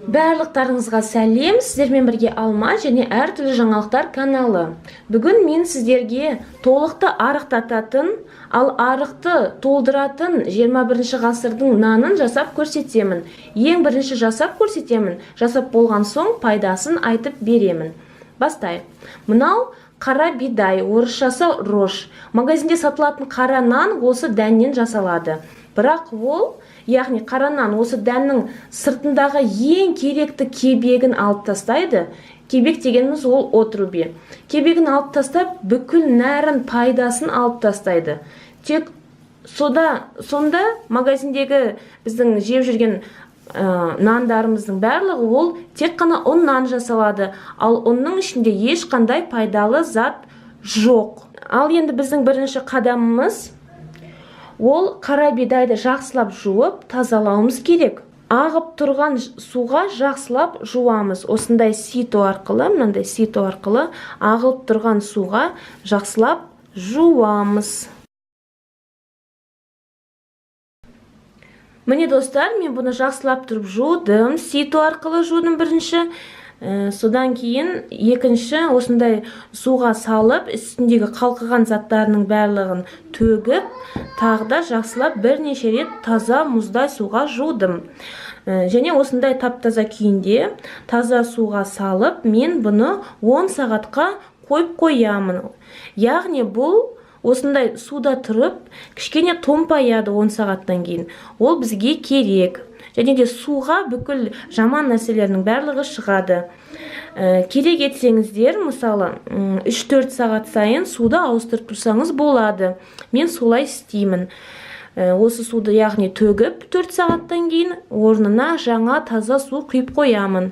Барлықтарыңызға сәлем! Сіздермен бірге Алма және әртүрлі жаңалықтар каналы. Бүгін мен сіздерге толықты арықтататын, ал арықты толдыратын 21 ғасырдың нанын жасап көрсетемін. Ең бірінші жасап көрсетемін, жасап болған соң пайдасын айтып беремін. Бастайық. Мынау қара бидай, орысшасы рожь. Магазинде сатылатын қара нан осы дәннен жасалады. Бірақ ол, яғни қара нан, осы дәннің сыртындағы ең керекті кебегін алып тастайды. Кебек дегеніміз ол отруби. Кебегін алып тастап, бүкіл нәрін, пайдасын алып тастайды. Тек сонда магазиндегі біздің жеп жүрген нандарымыздың барлығы ол тек қана ұннан жасалады. Ал ұнның ішінде ешқандай пайдалы зат жоқ. Ал енді біздің бірінші қадамымыз ол қара бидайды жақсылап жуып, тазалауымыз керек. Ағып тұрған суға жақсылап жуамыз. Осындай сито арқылы, мынандай сито арқылы ағылып тұрған суға жақсылап жуамыз. Міне, достар, мен бұны жақсылап тұрып жудым. Сито арқылы жудым бірінші. Содан кейін екінші осындай суға салып, үстіндегі қалқыған заттарының барлығын төгіп, тағы да жақсылап бірнеше рет таза мұздай суға жудым. Және осындай тап-таза күйінде таза суға салып, мен бұны 10 сағатқа қойып қоямын. Яғни бұл осындай суда тұрып, кішкене томпаяды 10 сағаттан кейін. Ол бізге керек. Және де суға бүкіл жаман нәрселердің барлығы шығады. Керек етсеңіздер, мысалы, үш-төрт сағат сайын суды ауыстырып тұрсаңыз болады. Мен солай істеймін. Осы суды, яғни, төгіп 4 сағаттан кейін орнына жаңа таза су құйып қоямын.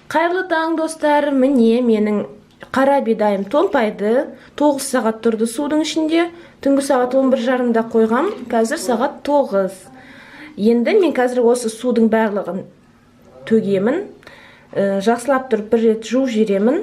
Қайырлы таң, достар! Міне, менің қара бидайым томпайды. 9 сағат тұрды судың ішінде. Түнгі сағат он бір жарымда қойғам, қазір сағат 9. Енді мен қазір осы судың барлығын төгемін. Жақсылап тұрып бір рет жуып жіберемін.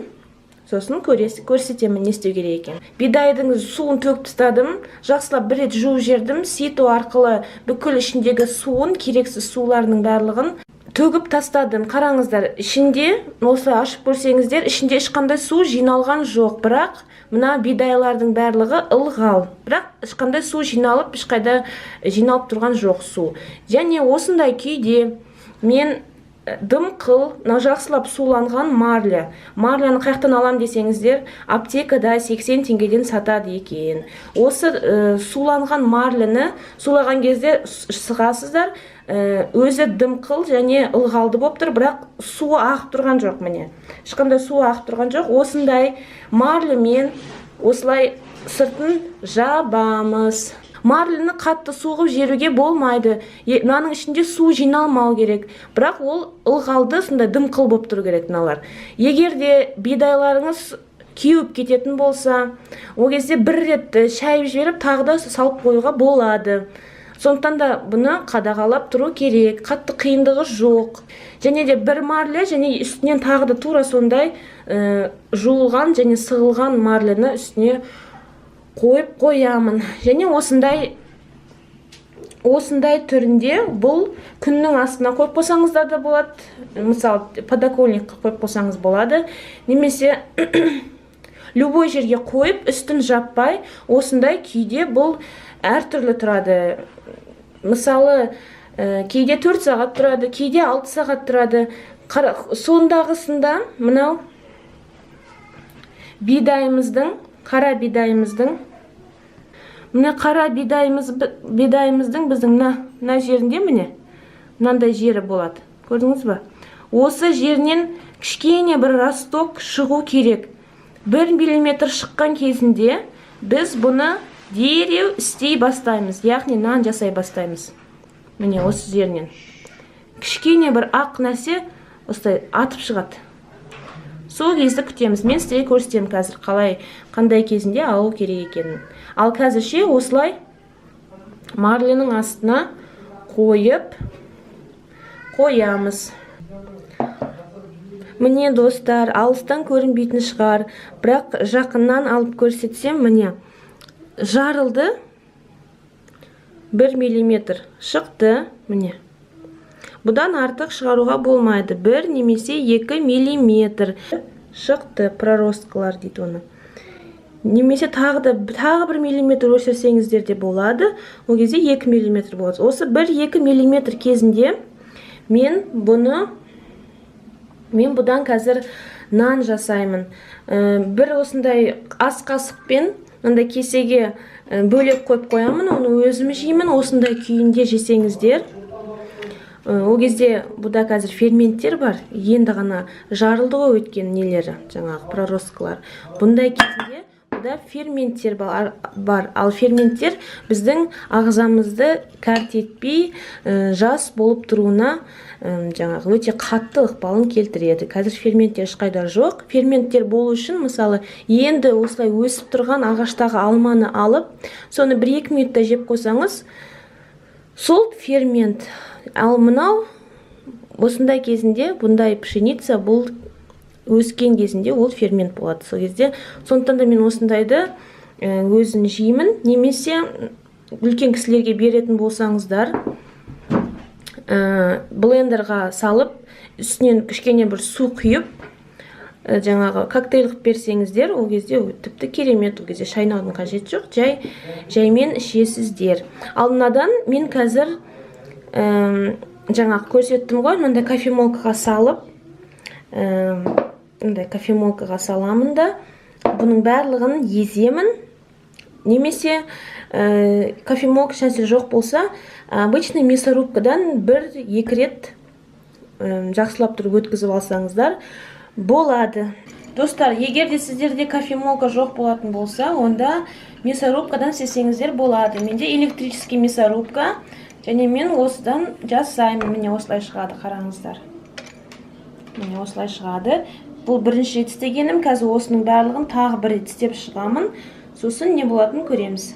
Сосын көрсетемін не істеу керек екенін. Бидайдың суын төгіп тастадым. Жақсылап бір рет жуып жібердім. Сито арқылы бүкіл ішіндегі суын, керексіз суларының барлығын төгіп тастадым. Қараңыздар, ішінде осылай ашып көрсеңіздер, ішінде ешқандай су жиналған жоқ. Бірақ мына бидайлардың барлығы ылғал. Бірақ ешқандай су жиналып, ешқайда жиналып тұрған жоқ су. Және осындай күйде мен дымқыл, мына жақсылап суланған марля. Марляны қаяқтан алам десеңіздер, аптекада 80 теңгеден сатады екен. Осы суланған марляны сулаған кезде сығасыздар, өзі дымқыл және ылғалды болып тұр, бірақ суы ағып тұрған жоқ, міне. Ешқандай суы ағып тұрған жоқ. Осындай марлямен осылай сыртын жабамыз. Марляны қатты соғып жіберуге болмайды. Мынаның ішінде су жиналмау керек. Бірақ ол ылғалды, сондай дымқыл болып тұру керек мыналар. Егер де бидайларыңыз кеуіп кететін болса, ол кезде бір рет шайып жіберіп, тағы да салып қоюға болады. Сондықтан да бұны қадағалап тұру керек. Қатты қиындығы жоқ. Және де бір марля және үстінен тағы да тура сондай жуылған және сығылған марляны үстіне қойып қоямын. Және осындай түрінде бұл күннің астына қойып қойсаңыздар да болады. Мысалы, подоконникқа қойып қойсаңыз болады. Немесе любой жерге қойып, үстін жаппай, осындай күйде бұл әртүрлі тұрады. Мысалы, кейде 4 сағат тұрады, кейде 6 сағат тұрады. Сондағысында мынау бидайымыздың, қара бидайымыздың, міне, қара бидайымыздың біздің мына жерінде, міне, мынандай жері болады. Көрдіңіз ба? Осы жерінен кішкене бір росток шығу керек. 1 миллиметр шыққан кезінде біз бұны дереу істей бастаймыз, яғни нан жасай бастаймыз. Міне, осы жерінен кішкене бір ақ нәрсе осылай атып шығады. Сол кезді күтеміз. Мен сіздерге көрсетемін қазір қалай, қандай кезінде алу керек екенін. Ал қазірше осылай марленің астына қойып қоямыз. Міне, достар, алыстан көрінбейтін шығар, бірақ жақыннан алып көрсетсем, міне, жарылды. 1 миллиметр шықты, міне. Бұдан артық шығаруға болмайды. 1 немесе 2 миллиметр шықты проросткалар дейді оны. Немесе тағы 1 миллиметр өсірсеңіздер де болады. Ол кезде 2 миллиметр болады. Осы 1-2 миллиметр кезінде мен бұдан қазір нан жасаймын. Бір осындай ас қасықпен мындай кесеге бөлек қойып қоямын, оны өзім жеймін. Осындай күйінде жесеңіздер, ол кезде бұда қазір ферменттер бар, енді ғана жарылды ғой өткен нелері, жаңағы проросткалар. Бұндай кезінде бұда ферменттер бар. Ал ферменттер біздің ағзамызды кәртетпей, жас болып тұруына, жаңағы өте қатты ықпалын келтіреді. Қазір ферменттер ешқайда жоқ. Ферменттер болу үшін, мысалы, енді осылай өсіп тұрған ағаштағы алманы алып, соны 1-2 минутта жеп қойсаңыз, сол фермент. Ал мынау осындай кезінде, бұндай пшеница бұл өскен кезінде ол фермент болады. Сол кезде, сондықтан да мен осындайды өзін жеймін. Немесе үлкен кісілерге беретін болсаңыздар, блендерға салып, үстінен кішкене бір су құйып, жаңағы коктейль қылып берсеңіздер, ол кезде тіпті керемет. Ол кезде шайнаудың қажеті жоқ, жаймен ішесіздер. Ал мынадан мен қазір, жаңағы көрсеттім ғой, мындай кофемолкаға салып, мындай кофемолкаға саламын да, бұның барлығын еземін. Немесе кофемолка ешнәрсе жоқ болса, обычный мясорубкадан 1-2 рет жақсылап тұрып өткізіп алсаңыздар болады. Достар, егер де сіздерде кофемолка жоқ болатын болса, онда мясорубкадан істесеңіздер болады. Менде электрический мясорубка, және мен осыдан жасаймын. Міне осылай шығады, қараңыздар. Міне осылай шығады. Бұл бірінші рет істегенім, қазір осының барлығын тағы бір рет істеп шығамын. Сосын не болатынын көреміз.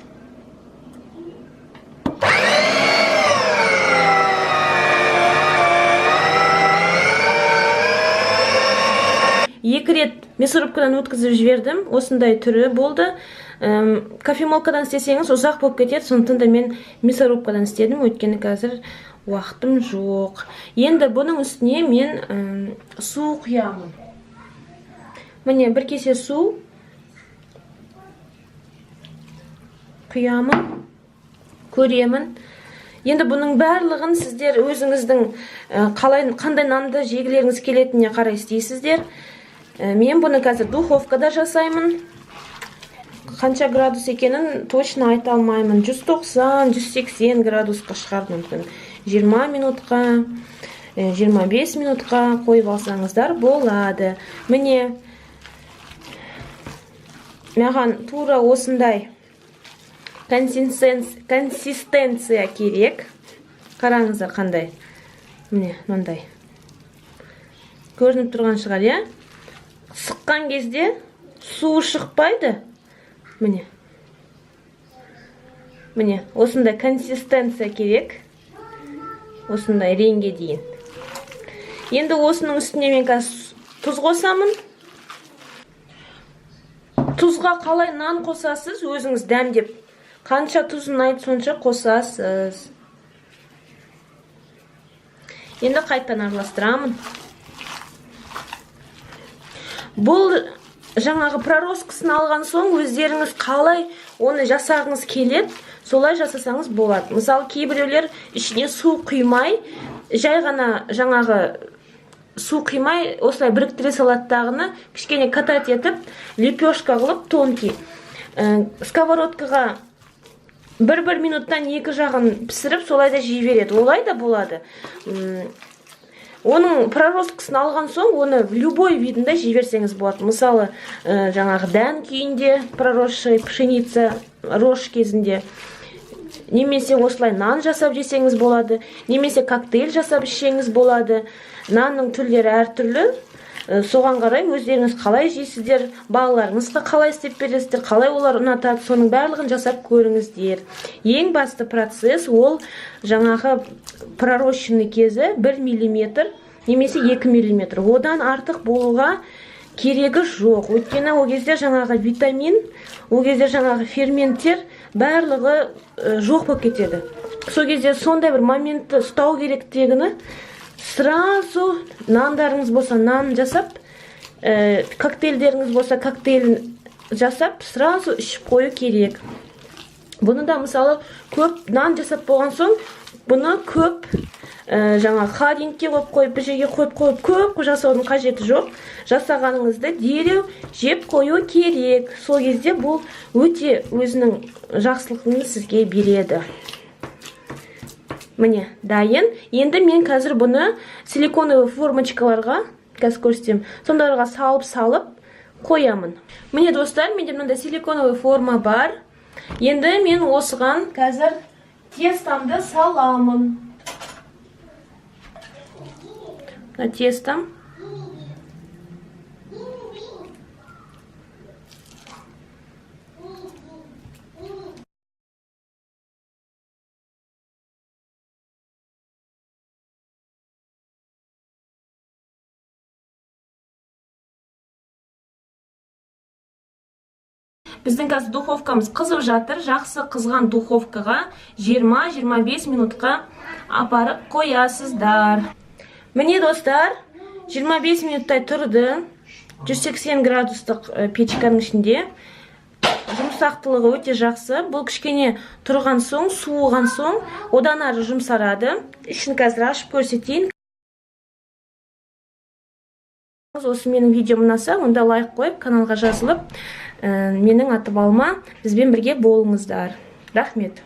Екі рет мясорубкадан өткізіп жібердім. Осындай түрі болды. Кофемолкадан істесеңіз ұзақ болып кетеді, сондықтан да мен мясорубкадан істедім, өйткені қазір уақытым жоқ. Енді бұның үстіне мен су құямын. Міне бір кесе су құямын, көремін. Енді бұның барлығын сіздер өзіңіздің қандай нанды жегілеріңіз келетініне қарай істейсіздер. Мен бұны қазір духовкада жасаймын. Қанша градус екенін точно айта алмаймын. 190, 180 градусқа шығар мүмкін. 20 минутқа, 25 минутқа қойып алсаңыздар болады. Міне, маған тура осындай консистенция керек. Қараңыздар қандай. Міне, мынандай. Көрініп тұрған шығар, иә? Сыққан кезде суы шықпайды. Міне. Міне, осындай консистенция керек. Осындай реңге дейін. Енді осының үстіне мен қазір тұз қосамын. Тұзға қалай нан қосасыз, өзіңіз дәмдеп. Қанша тұз ұнайды, сонша қосасыз. Енді қайтадан араластырамын. Бұл жаңағы проросткасын алған соң өздеріңіз қалай оны жасағыңыз келеді, солай жасасаңыз болады. Мысалы, кейбіреулер ішіне су құймай, жай ғана жаңағы су құймай, осылай біріктіре салады дағыны, кішкене катать етіп, лепешка қылып, тонкий. Сковородкаға бір-бір минуттан екі жағын пісіріп, солай да жей береді. Олай да болады. Оның проросткасын алған соң, оны в любой видінде жей берсеңіз болады. Мысалы, жаңағы дән күйінде проросший пшеница рожь кезінде, немесе осылай нан жасап жесеңіз болады, немесе коктейль жасап ішсеңіз болады. Нанның түрлері әртүрлі. Соған қарай өздеріңіз қалай жейсіздер, балаларыңызға қалай істеп бересіздер, қалай олар ұнатады, соның барлығын жасап көріңіздер. Ең басты процесс ол жаңағы пророщенный кезі 1 миллиметр немесе 2 миллиметр. Одан артық болуға керегі жоқ. Өйткені ол кезде жаңағы витамин, ол кезде жаңағы ферменттер барлығы жоқ болып кетеді. Сол кезде сондай бір моментті ұстау керек дегені Сразу нандарыңыз болса нан жасап, коктейльдеріңіз болса коктейль жасап, сразу ішіп қою керек. Бұны да мысалы көп нан жасап болған соң, бұны көп жаңа холодильникке қойып қойып, бір жерге қойып қойып, көп жасаудың қажеті жоқ. Жасағаныңызды дереу жеп қою керек. Сол кезде бұл өте өзінің жақсылығын сізге береді. Міне, дайын. Енді мен қазір бұны силиконовый формочкаларға, қазір көрсетемін, сондайларға салып-салып қоямын. Міне, достар, менде мынандай силиконовый форма бар. Енді мен осыған қазір тестамды саламын. Мына тестам. Біздің қазір духовкамыз қызып жатыр. Жақсы қызған духовкаға 20-25 минутқа апарып қоясыздар. Міне, достар, 25 минуттай тұрды. 180 градустық печканың ішінде. Жұмсақтылығы өте жақсы. Бұл кішкене тұрған соң, суыған соң, одан ары жұмсарады. Ішін қазір ашып көрсетейін. Осы менің видеом ұнаса, онда лайк қойып, каналға жазылып, менің атым Алма, бізбен бірге болыңыздар. Рахмет.